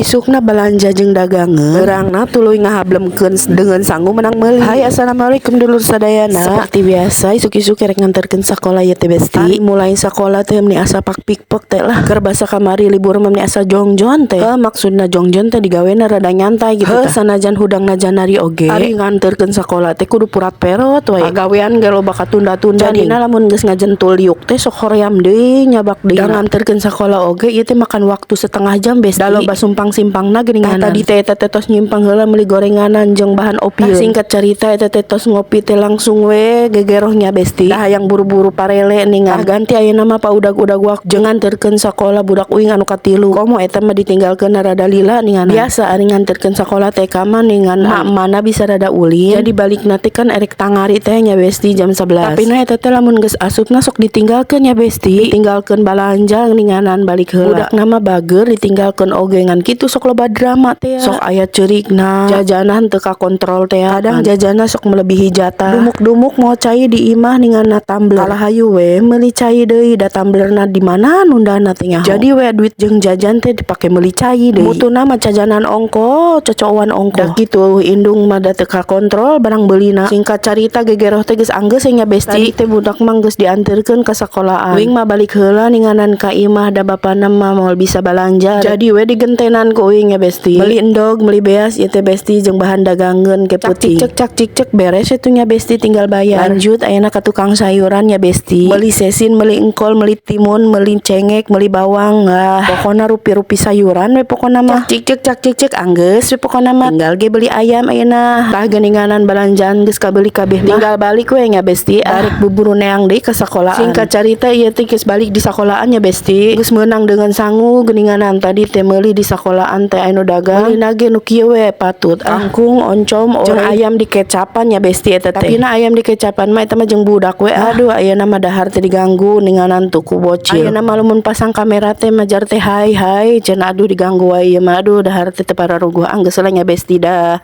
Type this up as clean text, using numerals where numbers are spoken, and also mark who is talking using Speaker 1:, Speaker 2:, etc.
Speaker 1: Isukna balanja jeung dagangeun, beurangna tuluy ngahablemkeun deungeun sangu menang meuli. Hai, assalamualaikum dulur sadayana. Seperti biasa, isuk-isuk erek nganterkeun sakola ieu teh, besti. Ari mulai sakola teh meni asa pak pikpek teh lah. Keur basa kamari libur mah meni asa jongjon teh. Heuh, maksudna jongjon teh digawena rada nyantai gitu tah. Sanajan hudangna janari oge. Ari nganterkeun sakola teh kudu purat perot wae. Pagawean ge loba katunda-tunda. Jadina lamun geus ngajentul liuk teh sok hoream deui nyabak deui. Da nganterkeun sakola oge ieu teh makan waktu setengah jam, besti. Da loba sumpang simpangna geuningan. Tadi teh eta teh tos nyimpang heula meuli gorenganan jeung bahan opieun. Singkat carita, eta teh tos ngopi teh langsung we gegerohnya, besti. Dah hayang buru-buru parele ningan. Ganti ayeuna mah paudag-udag waktu jeung nganterkeun sakola budak uing anu katilu. Komo eta mah ditinggalkeun rada lila ningan. Biasa ari nganterkeun sakola TK mah ningan mak mana bisa rada ulin. Jadi balikna teh kan erek tangari teh nya, besti, jam 11. Tapi na eta teh lamun geus asupna sok ditinggalkeun ya, besti. Ditinggalkeun balanja ninganan balik heula. Budakna mah bager, ditinggalkeun oge ngan kitu sok loba drama teh. Sok aya ceurikna, jajanan teu kakontrol teh. Kadang jajana sok melebihi jatah. Dumuk-dumuk mau cai di imah ninganna tumbler. Kalah hayu we meuli cai deui, da tumblerna di mana nundana teh nyaho. Jadi we duit jeung jajan teh dipake meuli cai deui. Mutuna mah jajanan ongko, cocowan ongko. Da kitu indung mah da teu kakontrol barang beulina. Singkat carita, gegeroh teh geus anggeus nya, besti. Tadi teh budak mah geus dianterkeun ka sakolaan. Uing mah balik heula ninganan ka imah, da bapana mah moal bisa balanja. Jadi we digentenan ku uing ya, besti. Beli endog, beli beas ieu teh, besti, jeung bahan dagangeun ke peuting. Cek cek cek cek, beres itu nya, besti, tinggal bayar. Lanjut ayeuna ka tukang sayuran ya, besti. Beli sesin, beli engkol, beli timun, beli cengek, beli bawang, ah pokona rupi-rupi sayuran we pokona mah. Cek cek cek cek cek, anggeus we pokona mah. Tinggal ge beli ayam ayeuna. Tah, geuninganan balanjaan geus kabeli kabeh mah. Tinggal balik we nya, besti. Arek buburu neang deui ka sakolaan. Singkat carita, ieu teh geus balik di sakolaan ya, besti. Geus meunang deungeun sangu geuninganan. Tadi teh meuli di sakolaan teh anu dagang. Meulina ge nu kieu we patut. Kangkung, oncom, jeung ayam dikecapan ya, besti, eta teh. Tapi na ayam dikecapan mah eta mah jeung budak we. Aduh, ayeuna mah dahar teh diganggu ninganan tuh ku bocil. Ayeuna mah lamun pasang kamera teh majar teh, "Hai hai," cenah. Aduh, diganggu wae ieu mah. Aduh, dahar teh teu pararuguh. Anggeus lah nya, besti, dah.